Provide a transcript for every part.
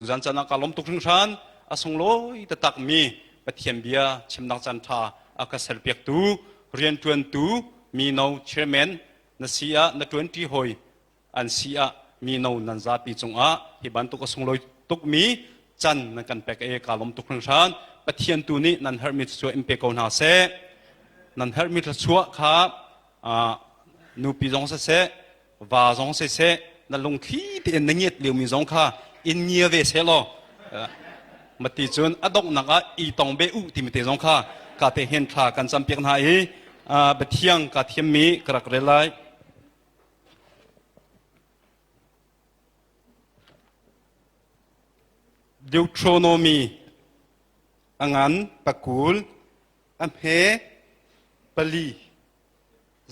Tuzan caan ah kaa lawm tuk hringhran. A sunglawi taktakmi Pathian bia chimnak caan ṭha a ka serpiaktu, rianṭuantu, mino chairman na si ah na ṭuanṭi hawi an si ah mino nan zapi cungah hi bantuk a sunglawi tukmi can nan kan pek i kaa lawm tuk hringhran. Pathian tu nih nan herhmi thluachuah in pe ko hna seh. Nan herhmi thluachuah kha nupi zong siseh, va zong siseh na lungthli tein na ngiat liomi zong kha in ngia ve seh law mati cun a donghnak ah i tong be u timi te zong kha ka te hen thla kan campiak hna i biathiang ka thiammi ka rak rel lai. Deuteronomy a ngan pakul a hme pali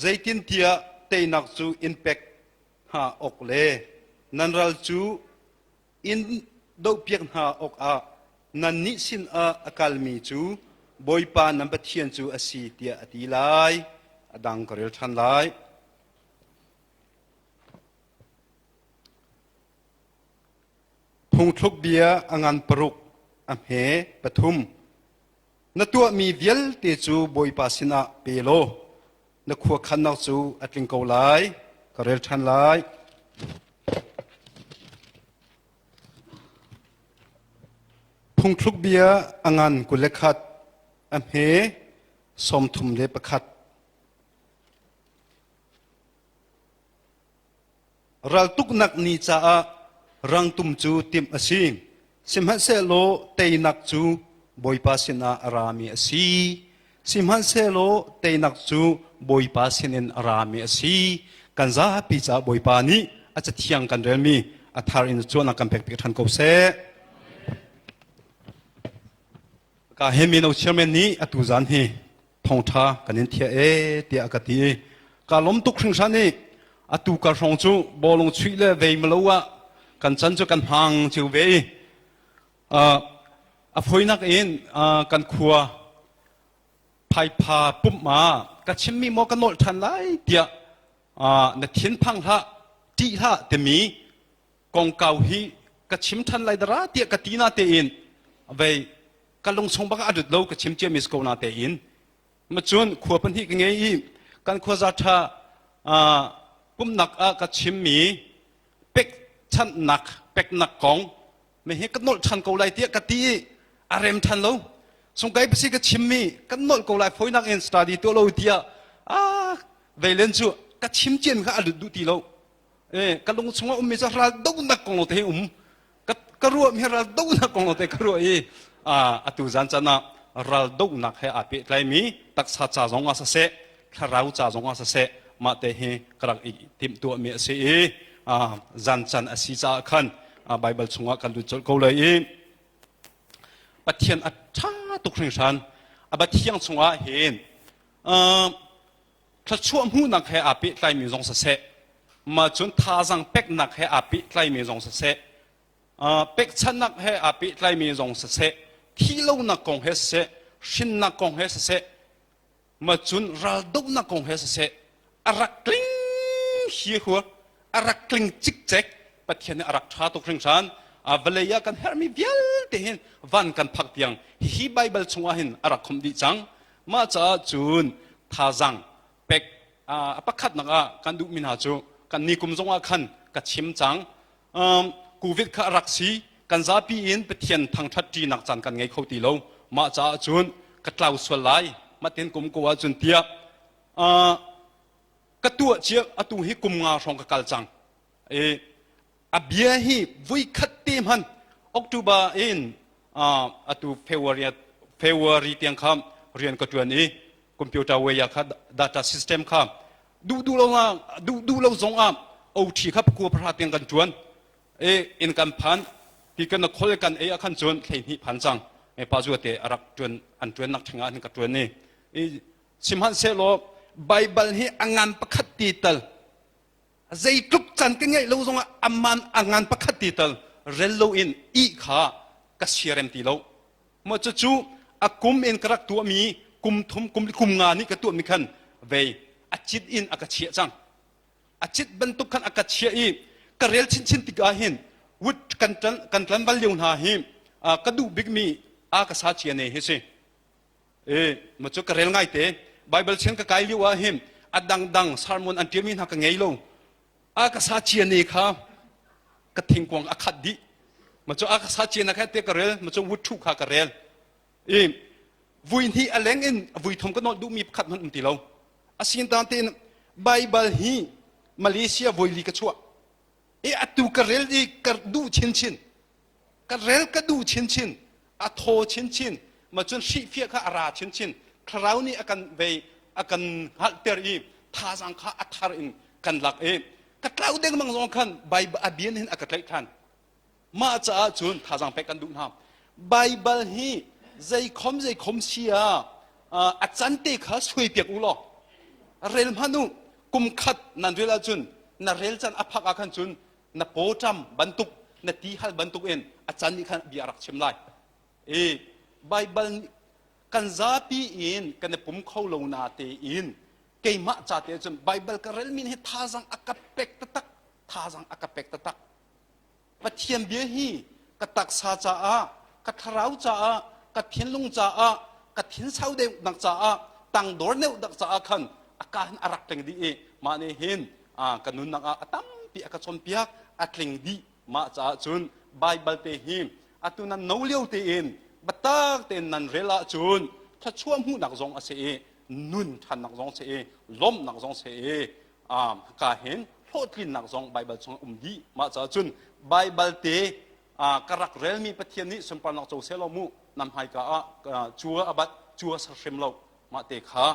Zeitintiah teinak cu in pek hna awk le nan ral cu in dohpiak hna awkah nannih sinah a kalmi cu Bawipa nan Pathian cu a si tiah a ti lai. A dang ka rel ṭhan lai. Phungthluk bia a ngan paruk a hme pathum. Na tuahmi vialte cu Bawipa sinah pe law na khuakhannak cu a tling ko lai. Ka rel ṭhan lai. Phungthluk bia a ngan 21 a hme 31. Raltuknak ni caah rangtum cu timh a si. Sihmanhsehlaw teinak cu Bawipa sinah a rami a si. Sihmanhsehlaw teinak cu Bawipa sinin a rami a si. Kan zapi caah Bawipa nih a cathiang kan relmi a thar in cuannak kan pek piak ṭhan ko seh. Ka he mino chairman nih atu zan hi thawngṭha kan in thiah e tiah a ka ti i ka lawm tuk hringhran i atu ka hrawng cu bawlung chuih le vei malo ah kan chan cu kan hmang cio ve i a foinak in kan khua phaipha pumh ah ka chimmi maw ka nolh ṭhan lai tiah na thinphang hlah ṭih hlah timi kongkau hi ka chim ṭhan lai dara tiah ka ti na tein vei ka lungchung bak ah a lut lo ka chim ciami si ko na tein ma cun khua pahnih ka ngei i kan khua za ṭha pumnak ah ka chimmi pekchanhnak peknak kong me hi ka nolh ṭhan ko lai tiah ka ti i a rem ṭhan lo sungkai pasi ka chimmi kan nolh ko lai foinak in study tuah lo tiah ah veilen cu ka chim cian kha a lut duh ti lo eh ka lung chungah ummi cu ral donak kong lo te um ka ka ruah mi ral donak kong lo te ka ruah i atu zan chan ah ral donak he aa pehtlai mi taksa ca zong ah siseh thlarau ca zong ah siseh mah te hi ka rak i timh tuah mi a si i zan chan a si caah khan Bible chungah kan lut colh ko lai i Pathian a ṭha tuk hringhran a Pathian chungah hin thluachuah hmuhnak he aa pehtlaimi zong siseh mah cun thazaang peknak he aa pehtlaimi zong siseh pekchanhnak he aa pehtlaimi zong siseh thihlonak kong he siseh hrinnak kong he siseh mah cun raldohnak kong he siseh a rak tling hi hua a rak tling cikcek Pathian nih a rak ṭha tuk hringhran vawlei ah kan herhmi vialte hin van kan phak tiang hihi Baibal chungah hin a rak khumh dih cang Mah caah cun thazaang pek a pakhatnak ah kan duhmi hna cu kan ni kum zongah khan ka chim cang. COVID kha a rak si kan zapi in Pathian thangṭhat ṭinak caan kan ngei kho ti lo. Mah caah cun ka tlau sual lai matin kum ko ahcun tiah ka tuah cia atu hi kum nga hrawng ka kal cang. I a bia hi voikhat te hman October in atu February February tiang kha rian ka tuan i computer way kha data system kha duh duh lo duh duh lo zong ah OT kha pakua pahra tiang kan tuan e in kan phan ti kan khol kan ei ah khan cun hleihnih phan cang me pa zu te arak tuan an tuan nak thenga hin ka tuan ni i sihmanhsehlaw Bible hi angan pakhat ti tal zeitluk can ka ngeih lo zongah aman a ngan pakhat ti tal rel loin ih kha ka siarem ti lo maw cucu a kum in ka rak tuahmi kum thum kum kum nga nih ka tuahmi khan vei a cit in a ka chiah cang a cit bantuk khan a ka chiah i ka rel chinchin tikah hin Wood kan kan tlanval lio hna hi ka duh bikmi a ka sa cia ne hi si. E ma cu ka rel ngai te. Bible chen ka kai lio ah hin a dangdang sermon an ṭialmi hna ka ngei lo. A ka sa cia ne kha ka thingkuang a khat dih. Ma cu a ka sa cia na kha te ka rel, ma cu wood ṭhu kha ka rel. I vui hnih a leng in vui thum ka nolh duhmi pakhat hmanh um ti lo. Asin tan tein Bible hi Malaysia voili ka chuah. I atu ka rel i ka duh chinchin. Ka rel ka duh chinchin. A thaw chinchin. Ma cun hrihfiah kha a ra chinchin. Thlarau nih a kan vei a kan hngalhter i thazaang kha a thar in kan lak i ka tlau dengmang zong khan Bible a bian hin a ka tlaih than. Mah caah cun thazaang pek kan duh hna. Baibal hi zeikhom zeikhom si ah a can te kha suaipiak u law rel hmanh u kum khat nan rel ahcun na rel can a phak ah khan cun na pawṭam bantuk na ti hal bantuk in a can nih khan bia a rak chim lai. I Baibal kan zapi in kan i pum kho lo na tein keimah ca te cun Baibal ka relmi hi thazaang a ka pek taktak thazaang a ka pek taktak Pathian bia hi ka taksa caah, ka thlarau caah, ka thinlung caah, ka thinsau deuhnak caah, tangdor deuhnak caah khan a ka hin a rak tling dih i mah nih hin ka nunnak ah a tampi a ka cawnpiak, a tling dih. Mah caah cun Baibal te hi atu nan no lio tein biatak tein nan rel ahcun thluachuah hmuhnak zong a si i nun ṭhannak zong a si i lawmhnak zong a si i ka hin hlawhtlinnak zong Baibal chung um dih. Mah caah cun Baibal te ka rak relmi Pathian nih sunparnak co seh law mu nam hmaika ah cua a bat cua ser hrim lo mah te kha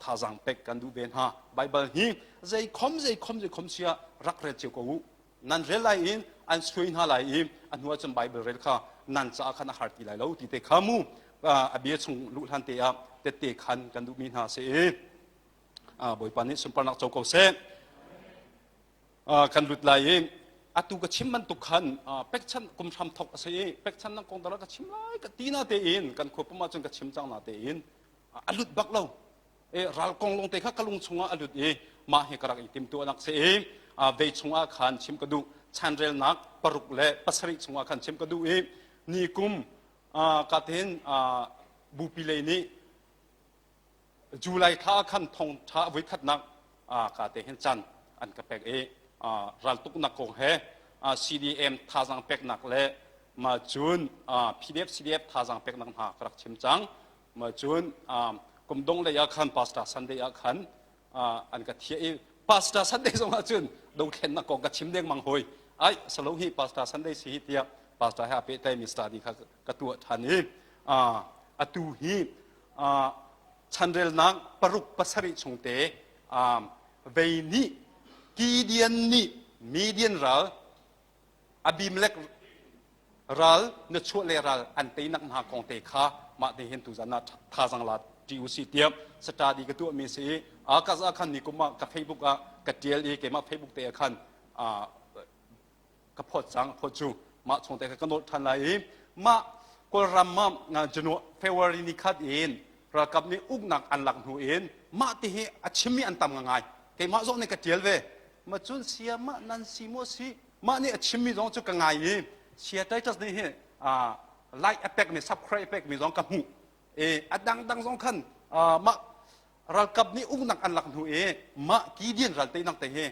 thazaang pek kan duh ve hna. Baibal hi zeikhom zeikhom zeikhom sia rak rel cio ko u. Nan rel lai in an suai hna lai i a hnu ah cun Baibal rel kha nan caah khan a har ti lai lo ti te kha mu a bia chung luh hlan te ah tette khan kan duhmi hna si i Bawipa nih sunparnak co ko seh. Kan lut lai i atu ka chim bantuk khan pekchanh kum hram thok a si i pekchannak kong dara ka chim lai ka ti na tein kan khua pum ahcun ka chim cang na tein a lut bak lo. E ral kong lawng te kha ka lung chungah a lut i mah hi ka rak i timtuahnak si i vei chungah khan chim ka duh chanrelnak paruk le pasarih chungah khan chim ka duh i ni kum ka ten bupi lei nih July thla ah khan thongṭha a voikhatnak ka te hin caan an ka pek i raltuknak kong he CDM thazaang peknak le ma cun PDF CDF thazaang peknak hna ka rak chim cang. Ma cun kum dong lei ah khan Pastor Sunday ah khan an ka thiah i Pastor Sunday zong ah cun dothlennak kong ka chim dengmang hoi. Ai salo hi Pastor Sunday si hi tiah Pastor he a pehtlaimi study kha ka tuah ṭhan i atu hi chanrelnak paruk pasarih chungte vei nih Gideon nih Midian ral Abimelech ral na chuah le ral an teinak hna kong te kha mah te hin tuzan ah thazang la ṭi u si tiah study ka tuah mi si i August ah khan ni kum ah ka Facebook ah ka ṭial i keimah Facebook te ah khan ka phawt cang phawt cu mah chung te kha ka nolh ṭhan lai i mah Kawlram ah January February ni khat in ralkap nih uknak an lak hnu in mah ti hi a chimmi an tam ngai keimah zong nih ka ṭial ve ma cun sia mah nan si maw si mah nih a chimmi zong cu ka ngai i sia Titus nih hi like a pekmi subscribe a pekmi zong ka hmuh i a dangdang zong khan mah ralkap nih uknak an lak hnu i mah Gideon ral teinak te hi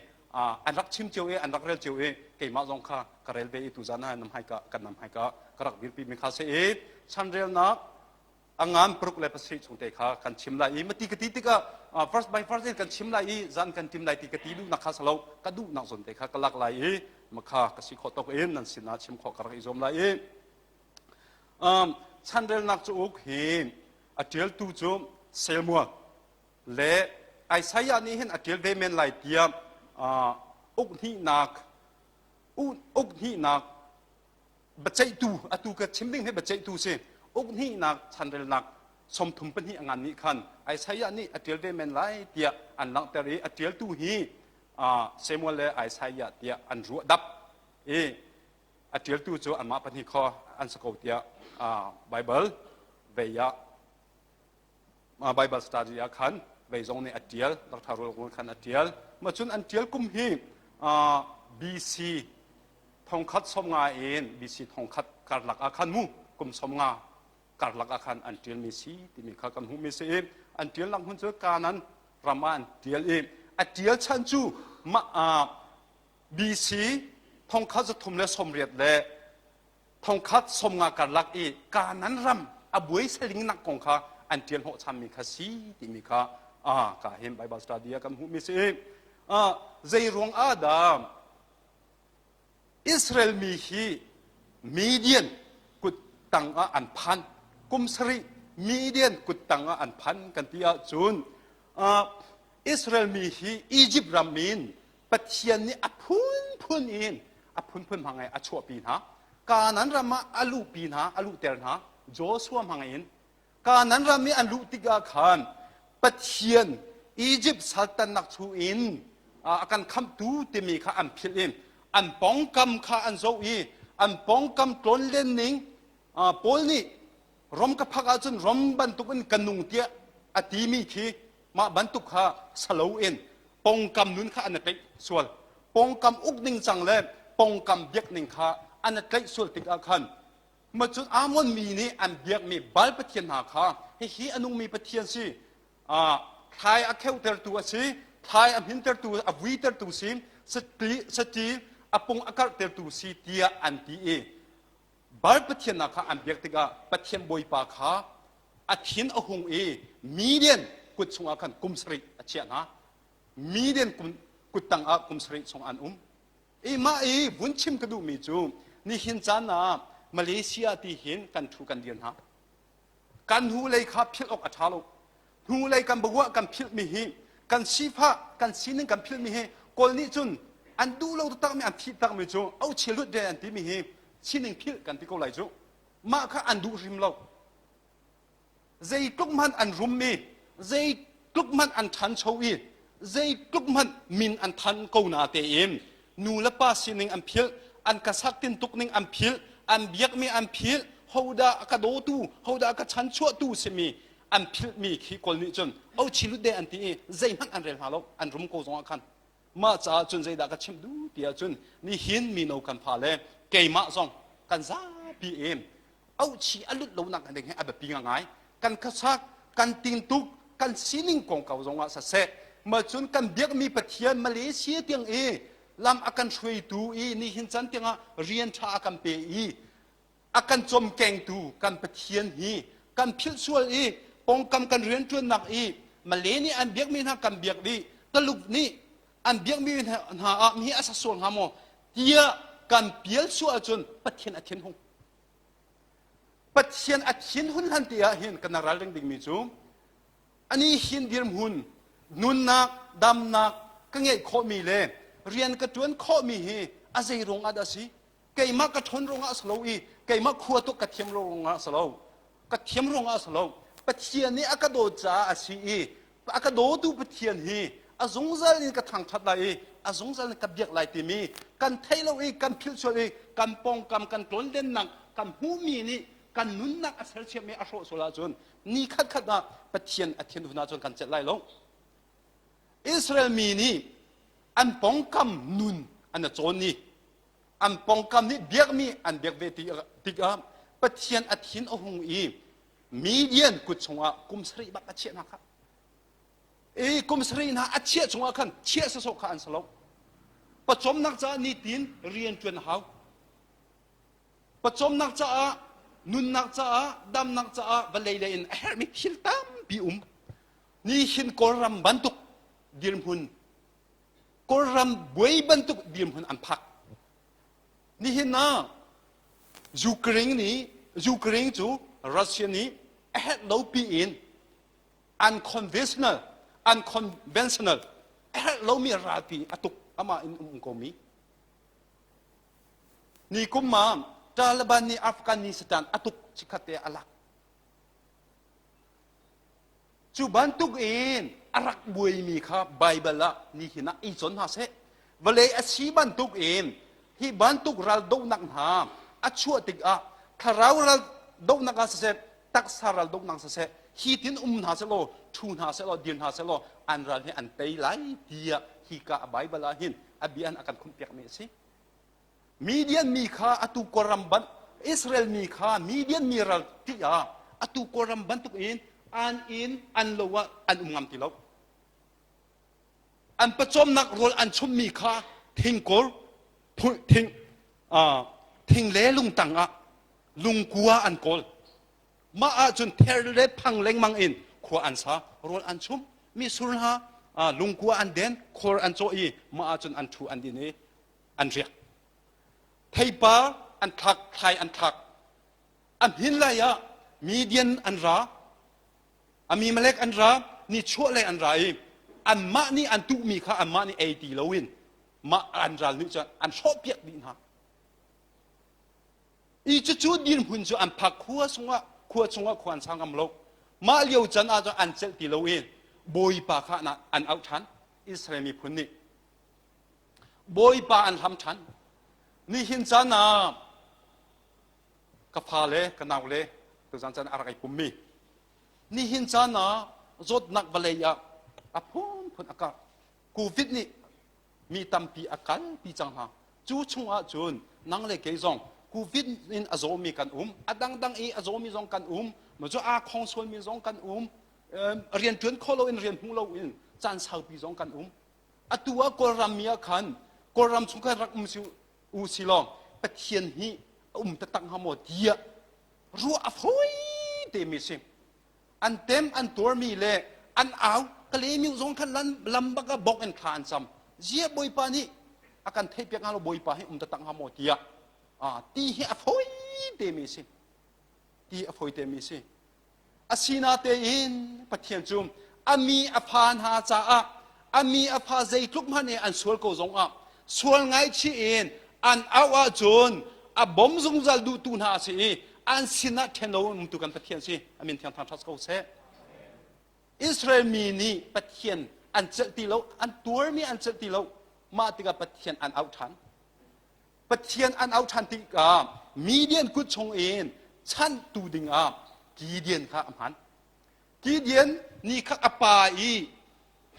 an rak chim cio i an rak rel cio i keimah zong kha ka rel ve i tuzan ah nam hai ka kan nam hai ka ka rak dirpi mi kha si i chanrelnak a ngan paruk le pasarih chung te kha kan chim lai i mati ka ti tikah first by first in kan chim lai i zan kan tim lai ti ka ti duhnak kha salo ka duhnak zawn te kha ka lak lai i makha ka si khawh tok in nan sinah chim khawh ka rak i zuam lai i Chanrelnak cauk hi a ṭialtu cu Samuel le Isaiah nih hin a ṭial ve men lai tiah uk hnihnak uk hnihnak biaceihtu atu ka chim ding hi biaceihtu si uk hnihnak chanrelnak sawmthum pahnih a ngan nih khan Isaiah nih a ṭial ve men lai tiah an langhter i a ṭialtu hi Samuel le Isaiah tiah an ruah dap i a ṭialtu cu anmah pahnih kho an si ko tiah Baibal vei ah Baibal study ah khan vei zong nih a ṭial Dr. Rual khan a ṭial ma cun an ṭial kum hi BC. Thongkhat 50 in BC 1000 karlak ah khan mu kum 50 karlak ah khan an ṭialmi si timi kha kan hmuhmi si i an ṭialnak hmun cu Kanan ram ah an ṭial i a ṭial chan cu mah BC 1380 le 1050 karlak i Kanan ram a buai salingnak kong kha an ṭial hnawhchanmi kha si timi kha ka hin Bible study ah kan hmuhmi si i zei ruang ah dah Israel mi hi Midian kut tang ah an phan kum sarih Midian kut tang ah an phan kan ti ahcun Israel mi hi Egypt ram in Pathian nih a phunphun in a phunphun hmang in a chuahpi hna. Kanaan ram ah a luhpi hna, a luhter hna. Joshua hmang in Kanaan ram i an luh tikah khan Pathian Egypt saltannak chung in a kan khamhtu timi kha an philh i an pawngkam kha an zoh i an pawngkam tlawnlen ning Paul nih Rom ka phak ahcun Rom bantukin ka nung tiah a timi khi mah bantuk kha salo in pongkam nun kha an tlaih sual pongkam uk ning cang le pongkam biak ning kha an tlaih sual tikah khan ma cun Amon mi nih an biakmi Baal pathian hna kha hihi a nungmi pathian si thlai a kheutertu a si thlai a hmintertu a vuitertu si sati sati a pung a karhtertu si tiah an ti i Baal pathian hna kha an biak tikah Pathian Bawipa kha a thin a hung i Midian kut chungah khan kum sarih a chiah hna. Midian kut tangah kum sarih chung an um. I mah i vun chim ka duhmi cu nihin caan ah Malaysia ti hin kan thu kan dir hna. Kan hnulei kha philh awk a ṭha lo. Hnulei kan baruah kan philhmi hi kan sifah kan sining kan philhmi hi Kawl nih cun an duh lo takmi an thih takmi cu auchia lut ve an timi hi sining philh kan ti ko lai cu. Mah kha an duh hrim lo. Zeitluk hmanh an rummi, zeitluk hmanh an ṭhancho i zeitluk hmanh min an than ko na tein nu le pa sining an philh, an ka sak tintuk ning an philh, an biakmi an philh, hodah a ka dawtu, hodah a ka chanchuahtu simi an philhmi khi Kawl nih cun ochilut de an ti i zeihmanh an rel hna lo, an rum ko zongah khan. Mah caah cun zeidah ka chimh duh ti ahcun nihin mino kan fa le keimah zong kan zapi in auhchi a lut lonak ding hi a biapi ngai. Kan khuasak, kan tintuk, kan sining kongkau zongah saseh, ma cun kan biakmi Pathian Malaysia tiang i lam a kan hruaitu i nihin can tiangah rian ṭha a kan pe i a kan cawmkengtu kan Pathian hi kan philh sual i pongkam kan rianṭuannak i Malay nih an biakmi hna kan biak dih Taluk nih an biakmi hna ah mi a sa sual hnga maw tiah kan pial sual ahcun Pathian a thinhung Pathian a thinhun hlan te ah hin kan ralring dingmi cu ani hin dirhmun nunnak damnak ka ngeih khawhmi le rian ka ṭuan khawhmi hi a zei ruang ah dah si keimah ka ṭhawn ruangah a si lo i keimah khua tuk ka thiam lo ruangah a si lo ka thiam ruangah a si lo Pathian nih a ka dawt caah a si i a ka dawtu Pathian hi a zungzal in ka thangṭhat lai i a zungzal in ka biak lai timi kan theih lo i kan philh sual i kan pawngkam kan tlawnlennak kan hmuhmi nih kan nunnak a sersiammi a hrawh sual ahcun ni khatkhat ah Pathian a thinhun ahcun kan celh lai lo Israel mi nih an pawngkam nun an a cawn i an pawngkam nih biakmi an biak ve tikah Pathian a thin a hung i Midian kut chungah kum sarih bak a chiah hna kha. I kum sarih hna a chiah chungah khan chiah sawsawh kha an si lo. Pawcawmnak caah nitin rian ṭuan a hau. Pawcawmnak caah nunnak caah damnak caah vawlei lei in a herhmi thil tampi um. Nihin Kawlram bantuk dirhmun Kawlram buai bantuk dirhmun an phak. Nihin ah Ukraine nih Ukraine cu Russia nih a herh lo piin unconventional unconventional a herh lomi ralpi a tuk amah in um komi. Ni kum ah Taliban nih Afghanistan a tuk chikkhat te a lak. Cu bantuk in a rak buaimi kha Baibal ah nihin ah i cawn hna seh. Vawlei a si bantuk in hi bantuk ral dohnak hna a chuah tikah thlarau ral dohnak ah siseh, taksa ral dohnak siseh, hi tin um hna seh law, ṭhu hna seh law, dir hna seh law, an ral hi an tei lai tiah hika a Baibal ah hin a bia in a kan khumhpiakmi a si. Midian mi kha atu Kawlram ban Israel mi kha Midian mi ral ṭih ah atu Kawlram bantuk in an inn an lo ah an um ngam ti lo. An pawcawmnak rawl an chummi kha thingkor thing thing le lungtang ah lungkua an kawl. Mah ahcun ther le phang lengmang in khua an sa, rawl an chum, misur hna lungkua an den, khor an cawh i mah ahcun an ṭhu an din i an riak. Theipar an thlak, thlai an thlak. A hmin lai ah Midian an ra, Abimelek an ra, nichuah lei an ra i anmah nih an tuhmi kha anmah nih ei ti loin mah an ral nih cun an hrawhpiak dih hna. I cucu dirhmun cu an phak khua chungah khua chungah khua an sa ngam lo. Mah lio can ah cun an celh ti lo i Bawipa kha an auh ṭhan Israel miphun nih. Bawipa an hlam ṭhan. Nihin caan ah ka fa le ka nau le tuzan caan a rak i pummi nihin caan ah zawtnak vawlei ah a phunphun a karh. Covid nih mi tampi a kalpi cang hna. Cu chung ah cun nang le kei zong Covid in a zawmi kan um, a dangdang i a zawmi zong kan um, ma cu aa khong sualmi zong kan um, rian ṭuan kho loin rian hmu loin caan saupi zong kan um. Atu ah Kawlram mi ah khan Kawlram chung khan rak um si u si law Pathian hi a um taktak hnga maw tiah ruah a fawi te mi si. An tem an tuarmi le an au Kalemiu zong khan lam bak ah bok in thla an cam. Zia Bawipa nih a kan theih piak hnga lo Bawipa hi um taktak hnga maw tiah ti hi a fawi te mi si. Ti a fawi te mi si. Asinatein Pathian cu a mi a fa hna caah a mi a fa zeitluk hmanh i an sual ko zongah sual ngaichih in an auh ahcun a bawm zungzal duhtu hna a si i an sinah ṭhen lo umtu kan Pathian si. A min thiang thangṭhat ko seh. Israel mi nih Pathian an celh ti lo, an tuarmi an celh ti lo. Mah tikah Pathian an auh ṭhan. Pathian an auh ṭhan tikah Midian kut chungin chanhtu dingah Gideon kha a hman. Gideon nih kha a pa i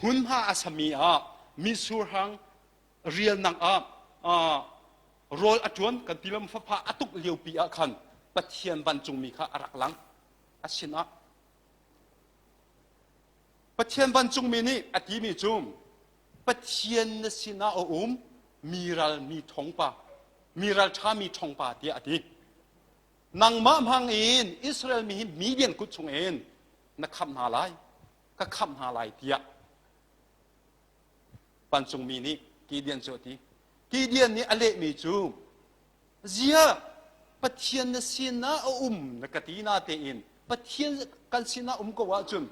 hmunhma a sami ah mitsur hang rialnak ah rawl a ṭuan kan ti lam fapa a tuk liopi ah khan Pathian vancungmi kha a rak lang a sinah. Pathian vancungmi nih a timi cu Pathian na sinah a um mi ral mi ṭhawngpa mi ralṭha mi ṭhawngpa tiah a ti. Nangmah hmang in Israel mi hi Midian kut chung in na khamh hna lai, ka khamh hna lai tiah vancungmi nih Gideon cu a ti. Gideon nih a lehmi cu ziah Pathian na sinah a um na ka ti na tein Pathian kan sinah um ko ahcun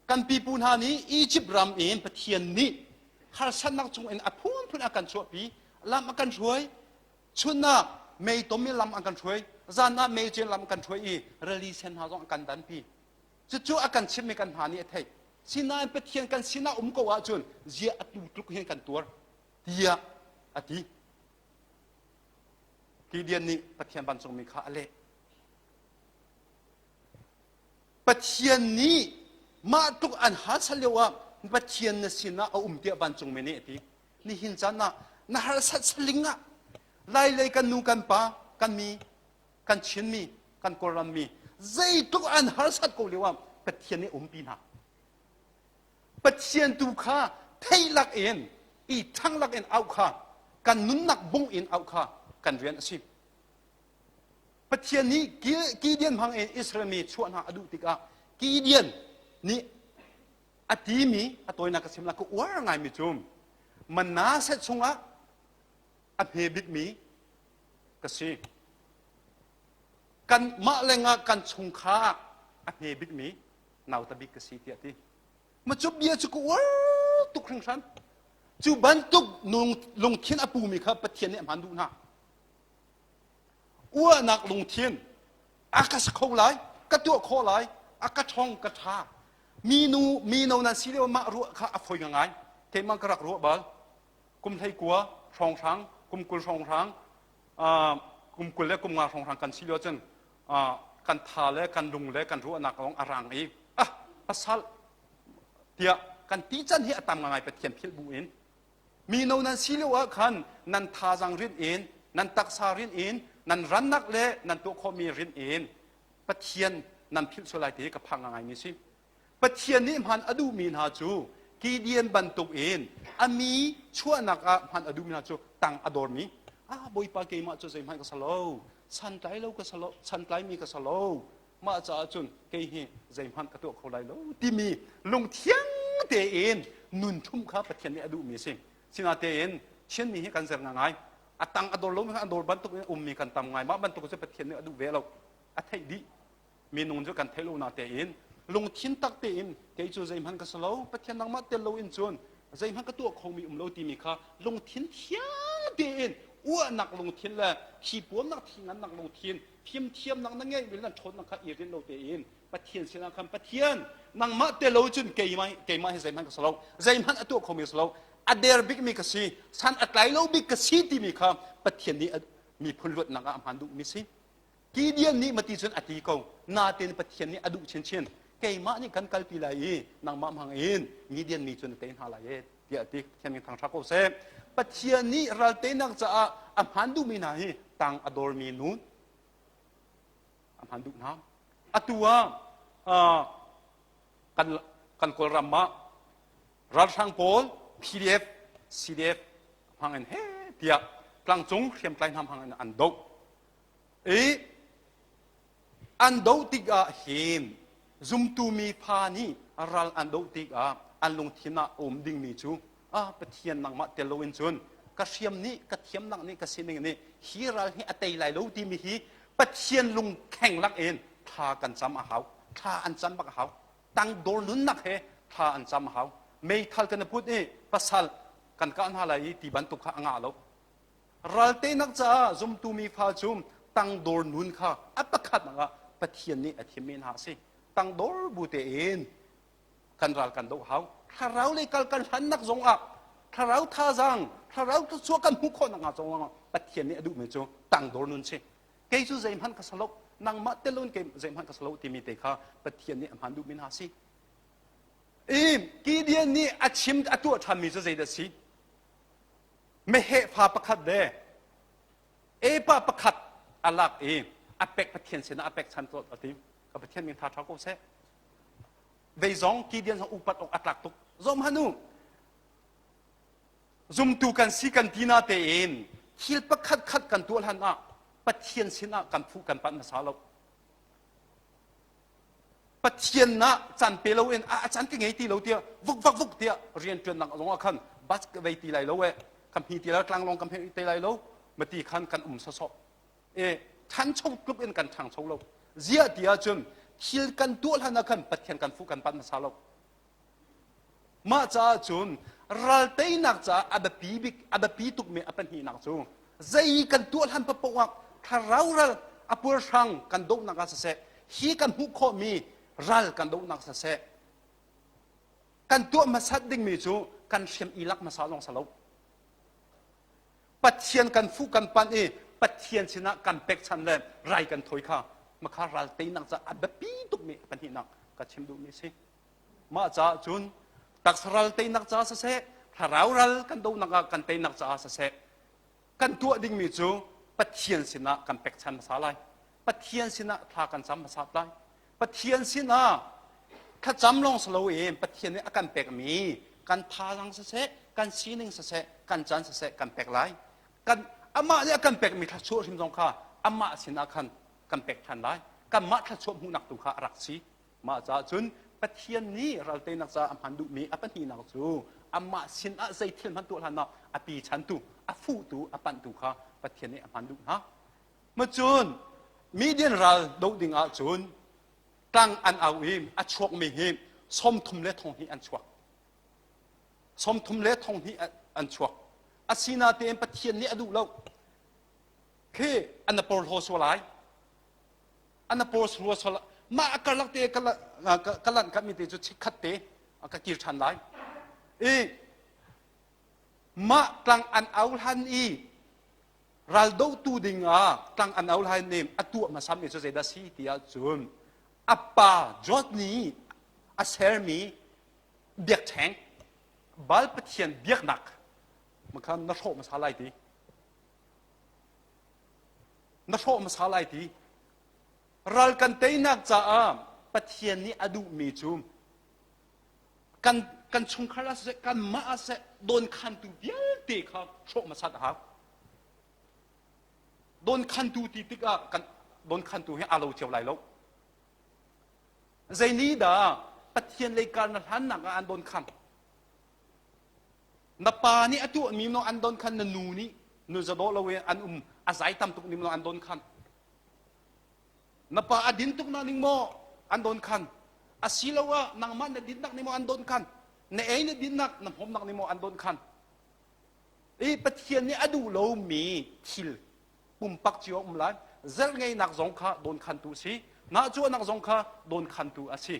Kan pipu hna nih Izipt ram in Pathian nih harsatnak chungin a phunphun a kan chuahpi, lam a kan hruai. Chun ah mei tom in lam an kan hruai, zan ah mei cin lam an kan hruai i rili sen hna zong an kan danpi. Cucu a kan chimmi kan hna nih a theih. Sinain Pathian kan sinah um ko ahcun zia atu tluk hin kan tuar tiah a ti. Gideon nih Pathian vancungmi kha a leh. Pathian nih mah tluk an harsat lio ah Pathian na sinah a um tiah vancungmi nih a ti. Nihin caan ah na harsat saling ah lailei kan nu kan pa kan mi kan Chinmi kan Kawlram mi zeitluk an harsat ko lio ah Pathian nih umpi hna. Pathian tu kha theilak in i ṭhanglak in auh kha kan nunnak bung in auh kha kan rian a si. Pathian nih Gideon hmang in Israel mi chuah hna a duh tikah Gideon nih a timi a tawinak ka chim la ka uar ngaimi cu Manasseh chungah a hme bikmi ka si. Kan mah lengah kan chungkhar ah a hme bikmi nauta bik ka si tiah ti. Ma cu bia cu ka uar tuk hringhran. Cu bantuk lungthin a pumi kha Pathian nih a hman duh hna. Uahnak lungthin a ka sa kho lai, ka tuah khawh lai, a ka ṭhong, ka ṭha. Minu, mino nan si lio mah ruah kha a fawi ngai. Keimah ka rak ruah bal. Kum 19 hrawnghrang, kum 20 hrawnghrang, kum 20 le kum 5 hrawnghrang kan si lio cun kan tha le kan lung le kan ruahnak lawng a rang i ah pasal tiah kan ti can hi a tam ngai Pathian philh bu in. Mino nan si lio ah khan nan thazaang rinh in, nan taksa rinh in, nan rannak le nan tuah khawhmi rinh in Pathian nan philh sual lai ti ka phang ngaimi si. Pathian nih hman a duhmi hna cu Gideon bantuk in a mi chuahnak ah hman a duhmi hna cu tang a dormi ah Bawipa keimah cu zeihmanh ka sa lo santlai lo ka sa lo santlaimi ka sa lo mah caah cun kei hi zeihmanh ka tuah kho lai lo timi lungthiang tein nun thum kha Pathian nih a duhmi a si. Sinatein Chinmi hi kan zer ngai. A tang a dor lo a dor bantuk in ummi kan tam ngai. Mah bantuk cu Pathian nih a duh ve lo. A theih dih. Minung cu kan theih lo na tein lungthin tak tein kei cu zeihmanh ka si lo Pathian nangmah tel lo in cun zeihmanh ka tuah khomi um lo timi kha lungthin thiang tein uahnak lungthin le thipuamnak thingannak lungthin fimthiamnak na ngeih mi nan ṭhawnnak kha i rinh lo tein Pathian sinah khan Pathian nangmah te lo cun keimah keimah hi zeihmanh ka si lo zeihmanh a tuah khomi si lo a der bikmi ka si san a tlai lo bik ka si timi kha Pathian nih miphun luatnak ah a hman duhmi si Gideon nih mati cun a ti ko natin Pathian nih a duh chinchin keimah nih kan kalpi lai i nangmah hmang in Midian mi cu na tei hna lai e tiah a ti Pathian min thangṭha ko seh Pathian nih ral teinak caah a hman duhmi hna hi tang a dormi nun a hman duh hna atu ah kan kan kawlram ah ralhrang pawl PDF CDF hmang in he tiah tlangcung hriamtlai hna hmang in an doh i An doh tikah hin zumtu mi fa nih ral an doh tikah an lungthin ah a um dingmi cu ah Pathian nangmah tel loin cun ka hriam nih ka thiamnak nih ka sining nih hi ral hi a tei lai lo timi hi Pathian lungkheng lak in thla kan cam a hau. Thla an cam bak a hau. Tangdor nunnak he thla an cam a hau. Meithal kan i put i pasal kan kah hna lai i ti bantuk kha a ngah lo. Ralteinak caah zumtu mi fa cu tangdor nun kha a pakhatnak ah Pathian nih a thimmi hna a si. Tangdor bu tein kan ral kan doh hau. Thlarau lei kal kan hlannak zong ah thlarau thazaang, thlarau thluachuah kan hmuh khawh nakhnga zong ah Pathian nih a duhmi cu tangdor nun si. Kei cu zeihmanh ka sa lo, nangmah telun kei zeihmanh ka sa lo timi te kha Pathian nih a hmaan duhmi hna a si. I Gideon nih a chim a tuah ṭhanmi cu zeidah a si? Meheh fa pakhat le epa pakhat a lak i a pek Pathian sinah a pek chan tuah a ti. Ka Pathian min tha ṭha ko seh. Vei zong Gideon zong upat awk a tlak tuk. Zom hanu zumtu kan si kan ti na tein thil pakhat khat kan tuah hlan ah Pathian sinah kan phu kan panh hmasa lo. Pathian ah caan pe loin a caan ka ngei ti lo tiah vuk vak vuk tiah rianṭuannak zong ah khan bus ka vei ti lai lo e ka hmi ti lai tlanglawng ka hmi te lai lo mati khan kan um sawsawh e ṭhancho tluk in kan ṭhangcho lo ziah ti ahcun thil kan tuah hlan ah khan Pathian kan fuh kan panh hmasa lo Mah caah cun ral teinak caah a biapi bik a biapi tukmi a pahnihnak cu zei kan tuah hlan paoh ah thlarau ral a puarhrang kan dohnak ah siseh hi kan hmuh khawhmi ral kan dohnak siseh kan tuah hmasat dingmi cu kan hriam i lak hmasa lawng si lo Pathian kan fuh kan panh i Pathian sinah kan pekchanh le rai kan thawi kha makha ral teinak caah a biapi tukmi a pahnihnak ka chim duhmi a si. Mah caah cun taksa ral teinak caah siseh, thlarau ral kan dohnak ah kan teinak caah siseh, kan tuah dingmi cu Pathian sinah kan pekchan hmasa lai. Pathian sinah thla kan cam hmasa lai. Pathian sinah thlacam lawng si loin Pathian nih a kan pekmi kan thazaang siseh, kan sining siseh, kan caan siseh kan pek lai. Kan amah nih a kan pekmi thluachuah hrim zong kha amah sinah khan kan pek ṭhan lai. Kanmah thluachuah hmuhnak tu kha a rak si. Mah caah cun Pathian nih ral teinak caah a hman duhmi a pahnihnak cu amah sinah zei thil hmanh tuah hlan ah a pi chantu, a fuhtu, a panhtu kha Pathian nih a hman duh hna. Macun Midian ral doh ding ah cun tlang an au i a chuakmi hi sawmthum le thonghnih an chuak. 30 le 20 an chuak. Asinatein Pathian nih a duh lo. Khi an porhlaw sual lai. An porhlaw sual mah a karlak te ka lanh kami te cu chikkhat te ka kir ṭhan lai. I mah tlang an au hlan i raldohtu ding ah tlang an au hlan i a tuah hmasa mi cu zeidah si ti ahcun a pa Jod nih a sermi biakṭheng Baal pathian biaknak. Makhan na hrawh hmasa lai ti. Na hrawh hmasa lai ti. Ral kan teinak caah Pathian nih a duhmi cu kan kan chungkhar ah siseh kanmah ah siseh dawnkhantu vialte kha hrawh hmasat a hau. Dawnkhantu ti tikah kan dawnkhantu hi aa lo cio lai lo. Zei nih dah Pathian lei kar na hlannak ah an dawnkhan? Na pa nih a tuahmi no an dawnkhan, na nu nih nu zadawh lo in an um a zai tam tuk ning no an dawnkhan. Na pa a din tuk na ning maw an dawnkhan? Asiloah nangmah na dinnak ning maw an dawnkhan? Na ei na dinnak na hmawmnak ning maw an dawnkhan? I Pathian nih a duh lomi thil pumpak cio um lai. Zel ngeinak zong kha dawnkhantu a si. Nahcuahnak zong kha dawnkhantu a si.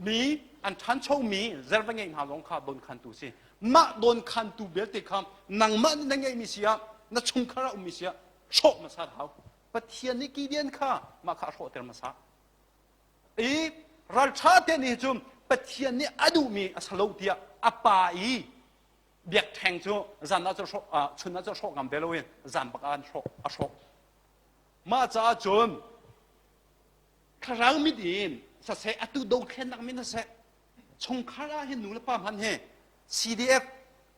Mi an ṭhanchomi zerva ngei hna zong kha dawnkhantu a si. Mah dawnkhantu belte kha nangmah nih na ngeihmi si ah, na chungkhar ah ummi si ah, hrawh hmasa hau. Pathian nih Gideon kha mah kha a hrawhter hmasa. I ralṭha te nih cun Pathian nih a duhmi a si lo tiah a pa i biakṭheng cu zan ah cun hrawh chun ah cun hrawh ngam ve loin zan bak ah an hrawh a hrawh. Mah caah cun thlarau mit in saseh atu dothlennak min saseh chungkhar ah hin nu le pa hman hi CDF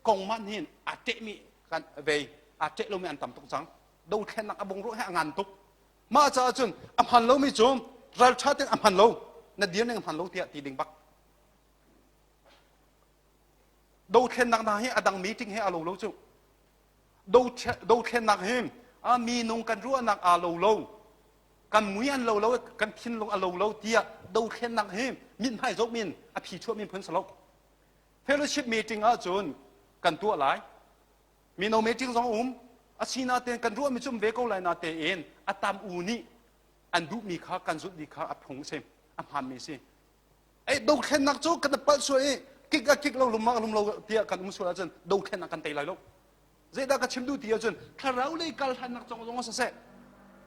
kong man hin aa ṭehmi kan vei aa ṭeh lomi an tam tuk cang dothlennak a bungruah he a ngan tuk Mah caah cun a hman lomi cu ralṭha tein a hman lo, na dir ning a hman lo tiah ti ding bak. Dothlennak hna hi a dang meeting he a lo lo cu. Dothlennak hi a minung kan ruahnak aa lo lo, kan mui an lo lo, kan thinlung a lo lo tiah dothlennak hi mithmai zoh min a phi chuah min phun si lo. Fellowship meeting ahcun kan tuah lai. Mino meeting zong a um. Asinain kan ruahmi cu um ve ko lai natein a tam u nih an duhmi kha kan zulhmi kha a phung a si, a hmaanmi a si. Ei dothlennak cu kan palh sual i kik a kik lo lum ah lum lo tiah kan um sual ahcun dothlennak kan tei lai lo. Zeidah ka chim duh ti ahcun thlarau lei kal hlannak zong zong siseh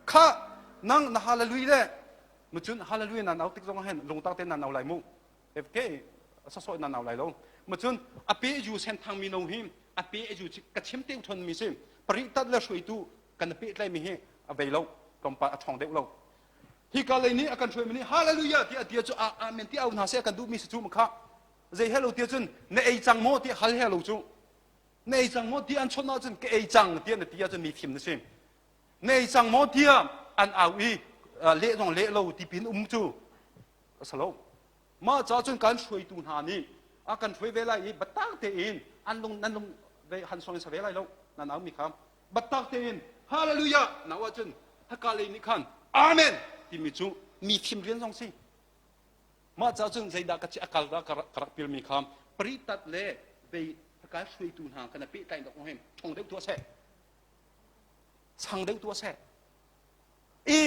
kha nang na hallelujah le mucun hallelujah nan au tik zong ah hin lungtak tein nan au lai mu. Ke sasawh nan au lai lo. Macun a pe ju sen thang mino hi a pe ju ka chim te thon mi si paritat le hruaitu kan pehtlai mi hi a vei lo tlawmpal a ṭhawng deuh lo hi ka lei nih a kan hruai mi nih hallelujah ti a tia cu amen ti au hna seh kan duh mi si cu kha zei he lo tia cun na ei cang maw ti hal he lo cu na ei cang maw ti an chawnh ahcun ka ei cang tiah na ti ahcun mi fim na si na ei cang maw tiah an au i leh zong leh lo ti pin um cu a si lo Mah caah cun kan hruaitu hna nih a kan hruai ve lai i biatak tein an lung nan lung ve han song in sa ve lai lo nan au mi kha biatak tein hallelujah na ahcun haka lei nih khan amen timi cu mi thim rian zong si mah caah cun zeidah ka chi akal dah ka rak pil mi kha paritat le vei haka hruaitu hna kana pehtlai dok hem thong deuh tuah seh sang deuh tuah seh I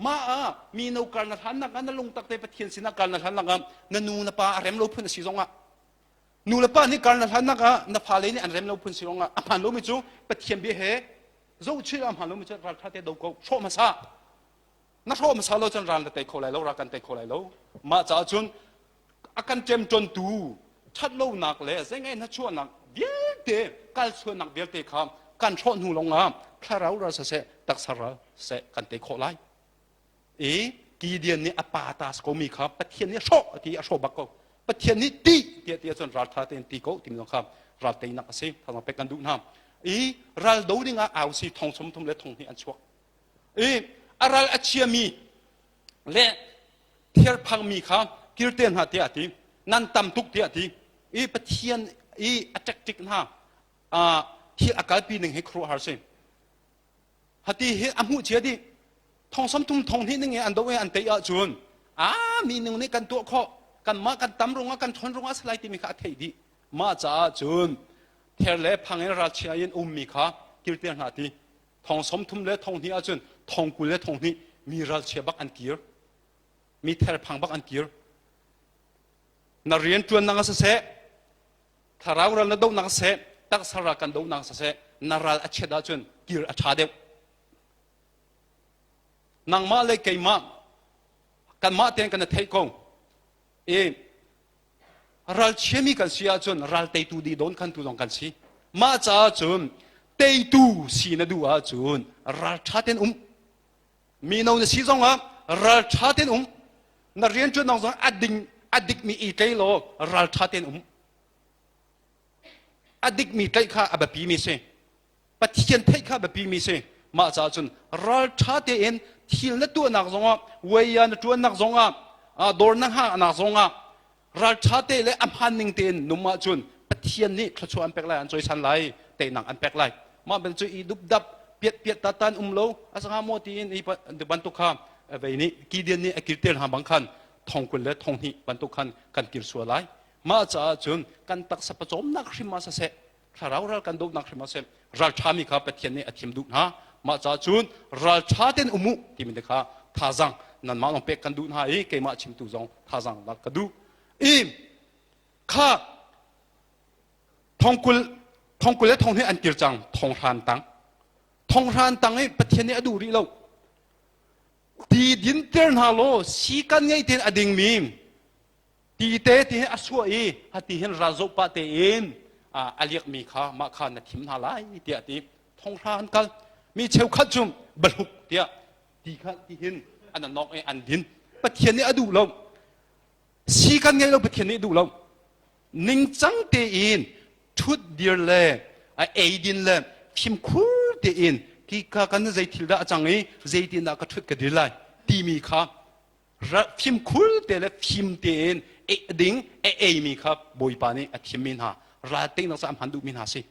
mah ah mino kar na hlan nak ah na lungtak te Pathian sinah kar na hlan nak ah na nu na pa a rem lo phun a si zong ah nu le pa nih kar na hlan nak ah na fale nih an rem lo phun si zong ah a hmaan lomi cu Pathian bia he zohchih a hmaan lomi cu raltha te do ko hrawh hmasa na hrawh hmasa lo cun ral na tei kho lai lo ral kan tei kho lai lo mah caah cun a kan ṭemṭontu ṭhatlonak le zei hnachuahnak vialte kalsualnak vialte kha kan hrawh hnu lawngah thlarau ral siseh taksa ral siseh kan tei khawh lai i Gideon nih a pa ta si komi kha Pathian nih hrawh a ti a hrawh bak ko Pathian nih ti tiah ti ahcun ralṭha tein ti ko timi zong kha ral teinak a si thazang pek kan duh hna i ral do ding ah au si thong sum thum le thong hnih an chuak i a ral a chiami le therphangmi kha kirte hna tiah a ti nan tam tuk tiah a ti i Pathian i a tactic hna thil a kalpi ning hi khuaruahhar si hati hi a hmuh chia dih thong sam thum thong hnih ning i an do i an tei ahcun a mi ning nih kan tuah khawh kanmah kan tam rungah kan ṭhawn rungah a si lai timi kha a theih dih mah caah cun ther le phang in ralchia in ummi kha kirter hna ti thong som thum le thong hnih ahcun thong 20 le thong hnih mi ralchia bak an kir mi therphang bak an kir na rian ṭuannak ah siseh thlarau ral na dohnak siseh taksa ral kan dohnak siseh na ral a chiat ahcun kir a ṭha deuh nangmah le keimah kanmah tein kan i theih ko i. Ralchiami kan si ahcun ral teitu dih dawn khantu zong kan si. Mah caah cun teitu si na duh ahcun ralṭha tein um. Mino na si zongah ralṭha tein um. Na rianṭuannak zong a ding a dikmi i tlei law ralṭha tein um. A dikmi tlaih kha a biapimi si. Pathian theih kha biapimi si. Mah caah cun ralṭha tein thil na tuahnak zongah, waya na ṭuannak zongah, dawr na hngahnak zongah ralṭha te le a hmaan ning tein num ahcun Pathian nih thluachuah an pek lai, an cawisan lai, teinak an pek lai. Mah bel cu i dupdap piat piat tatan um lo asanga maw tiin i bantuk kha vei nih Gideon nih a kirter hna bang khan thongkul le thonghnih bantuk khan kan kir sual lai. Mah caah cun kan taksa pawcawmnak hrim ah siseh thlarau ral kan dohnak hrim ah siseh ralṭhami kha Pathian nih a thim duh hna. Mah caah cun ralṭha tein um u timi te kha thazang nanmah lawng pek kan duh hna i keimah chimtu zong thazang lak ka duh. I kha thongkul thongkul le thonghnih an kir cang thonghran tang thonghran tang i Pathian nih a duh rih lo ti dinter hna law si kan ngei tein a dingmi ti te ti hin a suah i hati hin ral zoh pah tein a liakmi kha mah kha na thim hna lai tiah ti thonghra an kal mi cheukhat cu bahluk tiah ti kha ti hin an anok i an din Pathian nih a duh lo si kan ngei lo Pathian nih duh lo ningcang tein ṭhut dir le a eidin le fimkhur tein ki ka kan zei thil dah a cang i zeitin dah ka ṭhut ka dir lai timi kha fimkhur te le fim tein ding a eimi kha Bawipa nih a thimmi hna ral teinak caah a hman duhmi hna si.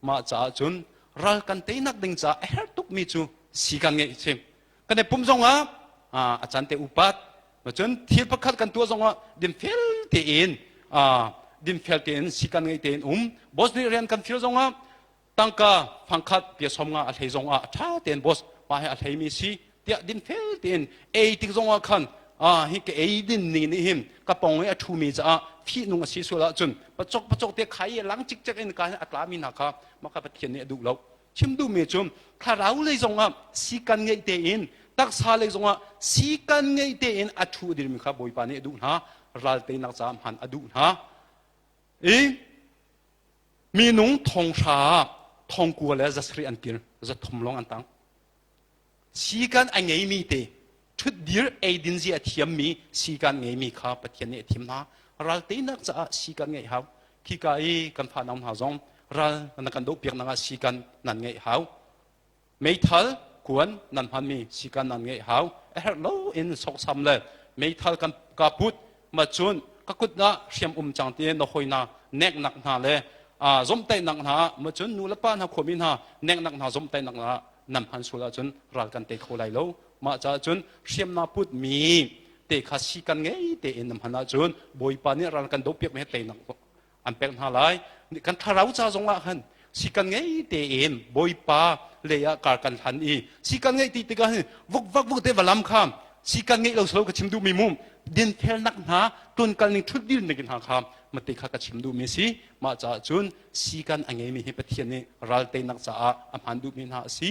Mah caah cun ral kan teinak ding caah a herh tukmi cu si kan ngeih si. Kan i pum zongah a can te upat cun thil pakhat kan tuah zongah dinfel tein dinfel tein si kan ngeih tein um. Boss nih rian kan fil zongah tangka fangkhat pia som nga a hlei zong ah a ṭha tein boss pa he a hleimi si tiah dinfel tein ei tik zong ah khan hi ka ei din ning nih hin ka pong i a ṭhumi caah fihnung a si sual ahcun pachok pachok te khai i lang cikcek in ka a tlami hna kha maka Pathian nih a duh lo chim duhmi cu thlarau lei zong ah sikan ngeih tein taksa lei zong ah sikan ngeih tein a ṭhu a dirmi kha Bawipa nih a duh hna ral teinak caah hman a duh hna i Minung thonghra ah thongkua le zasarih an kir, zathum lawng an tang. Sikan a ngeimi te, ṭhutdir eidin zia a thiammi sikan ngeimi kha Pathian nih a thim hna. Ral teinak caah sikan ngeih hau. Khika i kan fanau hna zong ral na kan dohpiak nak ah sikan nan ngeih hau. Meithal kuan nan hmanmi sikan nan ngeih hau. A herh lo in soksam le meithal kan ka put ma cun ka kut ah hriam um cang ti na hoi na neknak hna le zomhtaihnak hna ma cun nu le pa hna khuami hna neknak hna zomhtaihnak hna nan hman sual ahcun ral kan tei kho lai lo. Mah caah cun hriamna put mi te kha sikan ngei tein nan hman ahcun Bawipa nih ral kan dohpiak mi he teinak an pek hna lai kan thlarau ca zong ah khan sikan ngei tein bawipa lei ah kar kan hlan i sikan ngeih ti tikah hin vukvak vuk te valam kha sikan ngeih lo slo ka chim duhmi mu dinfelnak hna tunkal ning thut dil ning hna kha mate kha ka chim duhmi si mah caah cun sikan a ngeimi hi Pathian nih ral teinak caah a hman duhmi hna a si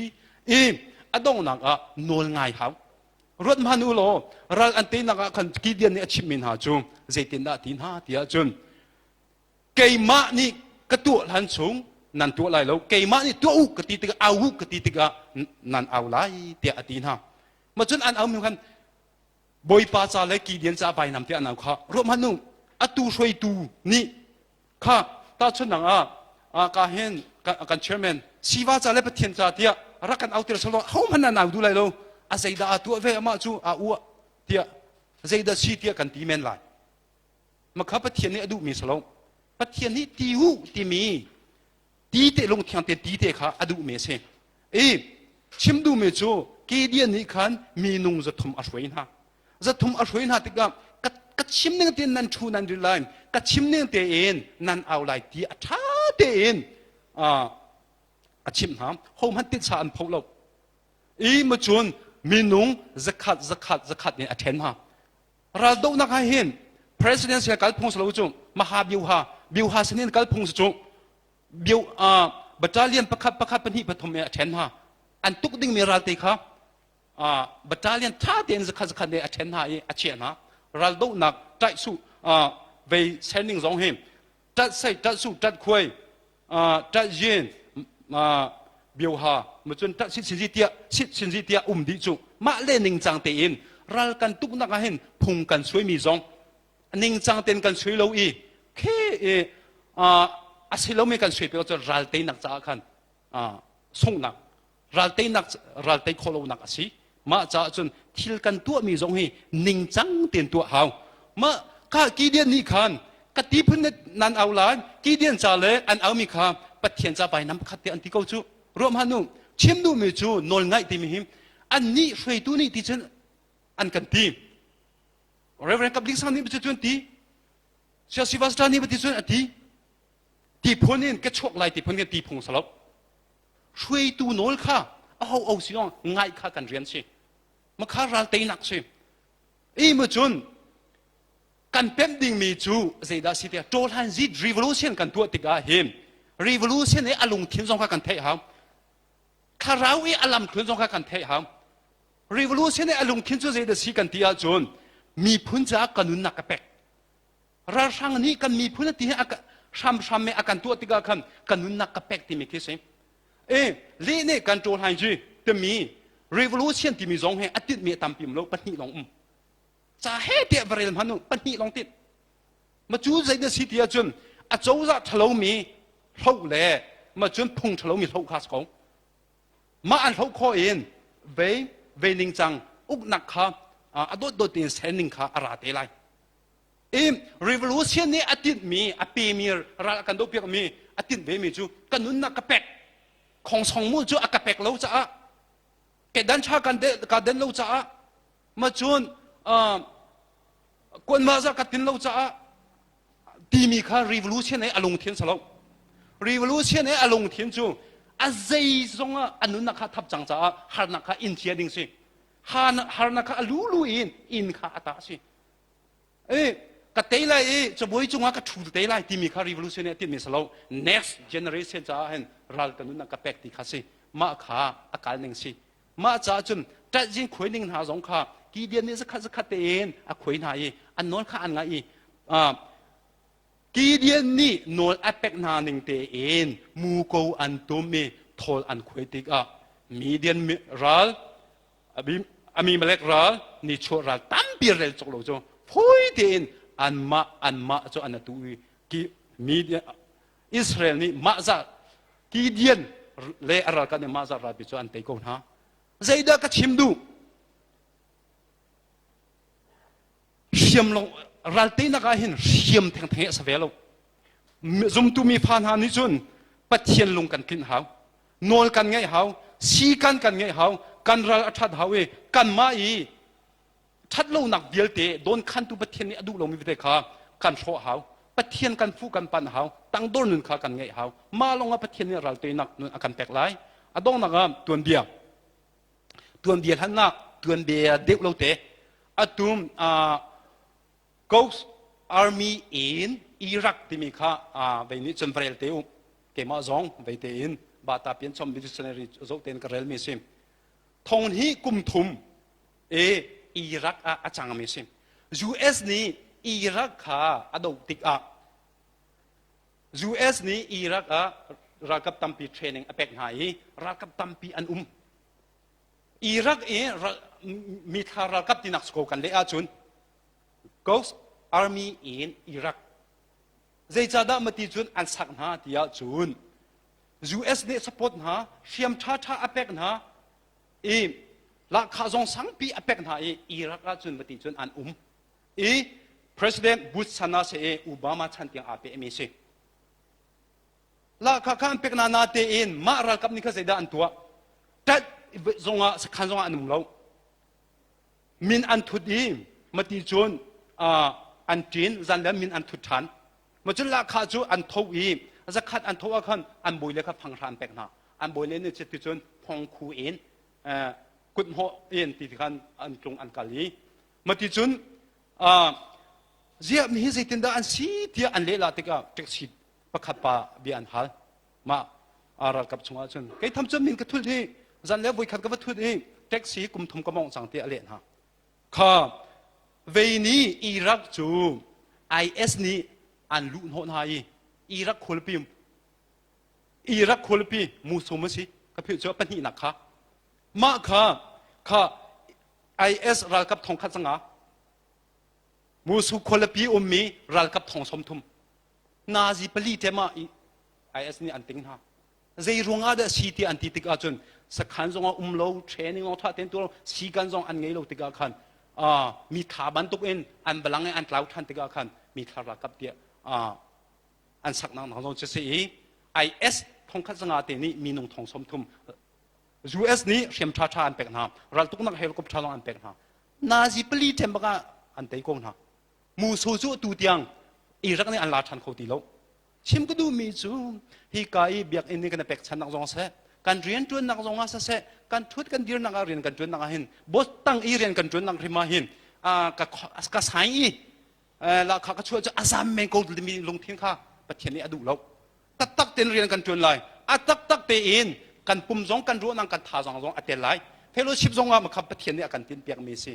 i a donghnak ah nawl ngai hau Ruat hmanh u law ral an teinak ah khan Gideon nih a chimhmi hna cu zeitindah ti hna tiah cun keimah nih ka tuah hlan chung nan tuah lai lo keimah nih tuah u ka ti tikah au u ka ti tikah nan au lai tiah a ti hna ma cun an au mi khan Bawipa ca le Gideon ca vainam tiah an au kha ruat hmanh u atu hruaitu nih Kha tahchunhnak ah ka hin kan chairman siva ca le Pathian ca tiah rak kan autir solo hohmanh nan au duh lai lo a zeidah a tuah ve amah cu a uah tiah zeidah si tiah kan ti men lai makha Pathian nih a duhmi si lo Pathian nih ti u timi ti te lungthiang te ti te kha a duhmi a si i chim duhmi cu Gideon nih khan minung zathum a hruai hna zathum a hruai hna tikah ka, ka chim ning tein nan ṭhu nan ri lai ka chim ning tein nan au lai ti a ṭha tein a chimh hna hohmanh titsa an pho lo i macun minung zakhat zakhat zakhat in a ṭhen hna raldohnak ah hin presidential kalphung si lo cu maha biuha biuha sinin kalphung si cu biu battalion pakhat pakhat pahnih pathum in a ṭhen hna an tuk dingmi ralte kha battalion ṭha tein zakhat zakhat ne a ṭhen hna i a chiah hna raldohnak ṭaih su. vei sending zong hi ṭat sei ṭat su ṭat khuai ṭat yin bioha macun ṭat sit sinzi tiah sit sinzi tiah um dih cu mah le ningcang tein ral kan tuknak ah hin phung kan suaimi zong ningcang tein kan sui lo i khe i a si lomi kan sui pe cu ral teinak caah khan sunghnak ral teinak ral tei khawh lonak a si. Mah caah cun thil kan tuahmi zong hi ningcang tein tuah hau. Mah ka Gideon nih khan ka ti phun nan au lai Gideon ca le an aumi kha Pathian ca vainam pakhat te an ti ko cu. Ruah hmanh u chim duhmi cu nawl ngaih timi hi annih hruaitu nih ti cun an kan ti. Reverend Kap Ling Sang nih cun ti Sia Sivastra nih ti cun a ti. Ti phun in ka chuak lai ti phun in ti phung salo. Hruaitu nawl kha aho o si zong ngaih kha kan rian si. Makha ral teinak si. I mu cun kan pemh dingmi cu zeidah si tiah Ṭawlhan Zit revolution kan tuah tikah hin revolution i a lungthin zong kha kan theih hau. Thlarau i a lamthlun zong kha kan theih hau. Revolution i a lungthin cu zeidah si kan ti ahcun miphun caah ka nunnak ka pek. Ralhrang nih kan miphun a ti hi hramhram a kan tuah tikah khan ka nunnak ka pek timi khi si. E le nih kan ṭawlhain ji timi revolution timi zong he a tinhmi a tampi um lo pahnih lawng um. Ca he tiah va rel hmanh u pahnih lawng tinh. Ma cu zeidah si ti ahcun a cozah ṭhalomi hloh le ma cun phung ṭhalomi hloh kha si ko. Mah an hloh khawh in vei vei ningcang uknak kha a dawtdawt tein ser ning kha a ra te lai. I revolution nih a tinhmi, a pemi ral a kan dohpiakmi, a tinh vemi cu ka nunnak ka pek. Khongsong mu cu a ka pek lo caah, kedan ṭha kan ka den lo caah, ma cun kuanma za ka tin lo caah timi kha revolution he a lungthin si lo. Revolution he a lungthin cu a zei zong ah a nunnak kha thap cang caah harnak kha in cia ding si. Harnak kha a lulu in inn kha a tah si. E, ka tei lai i cabuai cungah ka ṭhu te lai timi kha revolution nih a tinhmi si lo. Next generation caah hin ral ka nunnak ka pek ti kha si. Mah kha a kal ning si. Mah caah cun ṭatzin khuai ning hna zong kha Gideon nih zakhat zakhat tein a khuai hna i an nawl kha an ngaih i Gideon nih nawl a pek hna ning tein muko an tum i thawl an khuai tikah Midian ral Abimelek ral nichuah ral tampi rel cawk lo cu fawi tein anmah anmah cu an atu i ki mi Israel nih mah zah Gideon le a ralkap nih mah zah ralpi cu an tei ko hna. Zeidah ka chim duh? Hriam long ral teinak ah hin hriam thengtheng a sa ve lo. Zumtu mi fa hna nih cun Pathian lung kan tlinh hau. Nawl kan ngeih hau, sikan kan ngeih hau, kan ral a ṭhat hau i kanmah i ṭhatlonak vialte dawnkhantu Pathian nih a duh lomi vialte kha kan hrawh hau. Pathian kan fuh kan panh hau, tangdor nun kha kan ngeih hau. Mah lawngah Pathian nih ral teinak nun a kan pek lai. A donghnak ah tuanbia. Tuanbia hlannak tuanbia deuh lo te. Atum uh, Ghost Army in Iraq timi kha vei nih cun va rel te u. Keimah zong vei tein Bata Pian Chom Dictionary zoh tein ka relmi si. Thong hi kum thum e Iraq ah a cangmi si. US nih Iraq kha a doh tikah US nih Iraq ah ralkap tampi training a pek hna i ralkap tampi an um. Iraq i mithla ralkap tinak si ko kan leh ahcun Ghost Army in Iraq zeicahdah mati cun an sak hna ti ahcun US nih support hna hriam ṭhaṭha a pek hna i lahkhah zong sangpi a pek hna i Iraq ahcun mati cun an um i President Bush chan ah si i Obama chan tiang aa pehmi si. Lahkhah kha an pek na na tein mah ralkap nih kha zeidah an tuah? Ṭat zongah sakhan zongah an um lo. Min an thut i mati cun an ṭin zan le min an thut ṭhan. Ma cun lahkhah cu an tho i zakhat an tho ah khan an bawi le kha fanghra an pek hna. An bawi le nih cu cun phong khu in kuthnawh in ti khan an tlung an kal i mati cun ziah mi hi zeitindah an si tiah an lehlah tikah taxi pakhat pa bia an hal mah ralkap chungah cun kei tham cun min ka thut i zan le voikhat ka va thut i taxi kum thum ka mawngh cang tiah a leh hna kha vei ni Iraq cu. IS nih an luh hnawh hna i Iraq khualipi Iraq khualipi Mosul a si ka philh cu pahnihnak kha mah kha kha IS ralkap thongkhat zanga Mosul khualipi ummi ralkap thong 30 nazi pali te ma IS nih an ting hna. Zei ruangah dah si ti an ti tik ahcun sakhan zong ah um lo, training zong tha ten tu lo, sikan zong an ngei lo tikah khan mi thla bantuk in an balang i an tlau than tikah khan mi thla ralkap tiah an saknak hna zong cu si i IS thongkhat zanga te nih minung thong 30 US nih hriam tha tha an pek hna, raltuknak helicopter zong an pek hna. Nazi pali ṭem bak ah an tei ko hna. Musu cu tu tiang Iraq nih an la ṭhan kho ti lo. Chim ka duhmi cu hika i biakinn nih kan pekchannak zong seh, kan rianṭuannak zong ah siseh, kan ṭhut kan dirnak ah rian kan ṭuannak ah hin, boss tang i rian kan ṭuannak hrim ah hin ka ka sai i lahkhah ka chuah cu a zam men ko timi lungthin kha Pathian nih a duh lo. Taktak tein rian kan ṭuan lai. A taktak tein kan pum zong kan ruahnak kan thazaang zong a tel lai. Fellowship zong ah makha Pathian nih a kan tinhpiakmi si.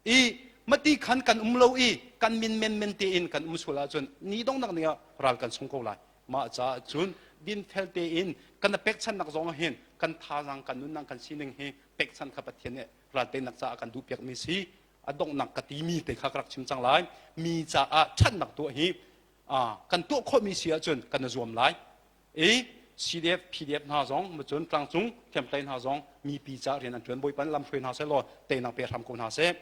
I mati khan kan um lo i kan min menmen tein kan um sual ahcun ni donghnak ni ah ral kan sung ko lai. Mah caah cun dinfel tein kan pekchannak zong hin kan thazaang kan nunnak kan sining hi pekchan kha Pathian nih ral teinak caah kan duhpiakmi si. A donghnak ka timi te kha ka rak chim cang lai. Mi caah ṭhatnak tuah hi kan tuah khawhmi si ahcun kan i zuam lai. I CDF, PDF hna zong cun tlangcung hriamtlai hna zong mipi ca rian an ṭuan Bawipa nih lamhruai hna seh law teinak pe hram ko hna seh.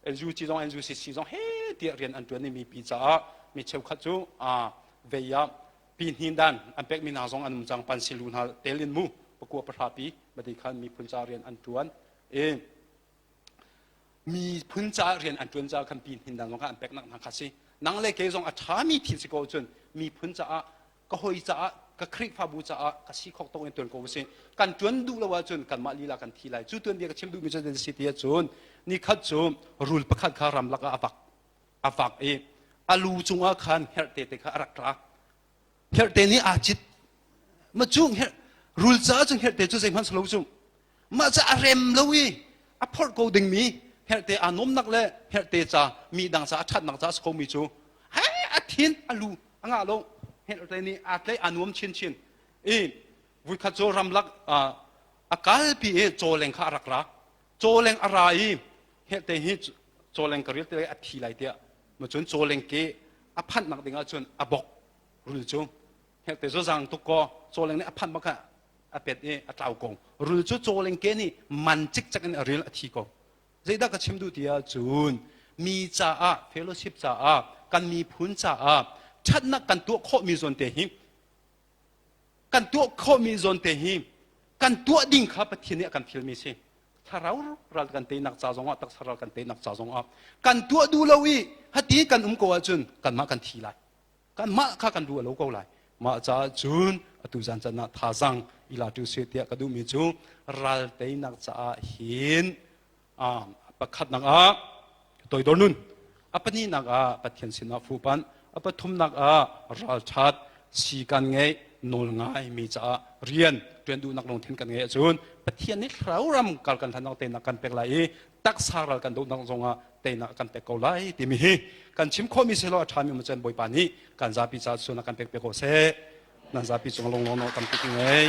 NUG zong NUCC zong he tiah rian an ṭuan i mipi caah mi cheukhat cu vei ah pi hnin dan an pekmi hna zong an um cang pansilu hna tel in mu pakua pahra pi mati khan miphun ca rian an ṭuan i miphun caah rian an ṭuan caah khan pi hnin dang zong kha an peknak hna kha si nang le kei zong a ṭhami thil si ko cun miphun caah ka hoi caah ka Khrihfabu caah ka si khok tawk in tuan ko usih kan ṭuan duh lo ahcun kanmah lila kan thi lai cu tuan bia ka chim duhmi cu si ti ahcun nikhat cu rul pakhat kha ramlak ah a vak a vak i a lu cungah khan hngerhte te kha a rak tla hngerhte nih aa cit ma cu rul caah cu hngerhte cu zeihmanh si lo cu Mah cu a rem lo i a phorh ko dingmi hngerhte aa nuamnak le hngerhte ca mi dang ca a ṭhatnak ca a si khomi cu hei a thin a lu a ngah lo hngerhte nih aa tlaih aa nuam chinchin i vuikhat cu ramlak a kalpi i cawleng kha a rak ra cawleng a ra i hngerhte hi cawleng ka ril te a thi lai tiah macun cawleng ke a phanhnak ding ahcun a bok rul cu hngerhte cu zaang tuk kaw cawleng nih a phanh bak ah a pet i a tlau ko rul cu cawleng ke nih man cikcek in a ril a thi ko zeidah ka chim duh ti ahcun mi caah fellowship caah kan miphun caah ṭhatnak kan tuah khawhmi zawn te hi kan tuah khawhmi zawn te hi kan tuah ding kha Pathian nih a kan fialmi si thlarau ral kan teinak ca zongah taksa ral kan teinak ca zongah kan tuah duh lo i hati kan um ko ahcun kanmah kan thi lai Kanmah kha kan ruah lo ko lai. Mah caah cun atu zan can ah thazang ila tu se tiah ka duhmi cu ral teinak caah hin pakhatnak ah toidor nun, a pahnihnak ah Pathian sinah fuhpanh, a pathumnak ah ralṭhat si kan ngeih nawl ngai mi caah rian ṭuan duhnak lungthin kan ngeih ahcun Pathian nih thlarau ram kal kan hlannak teinak kan pek lai i taksa ral kan dohnak zongah teinak kan pek ko lai timi hi kan chim khawhmi selaw a ṭhami um cun Bawipa nih kan zapi caah cun a kan pek pe ko seh. Nan zapi cung lunglawmhnak tampi ka ngei.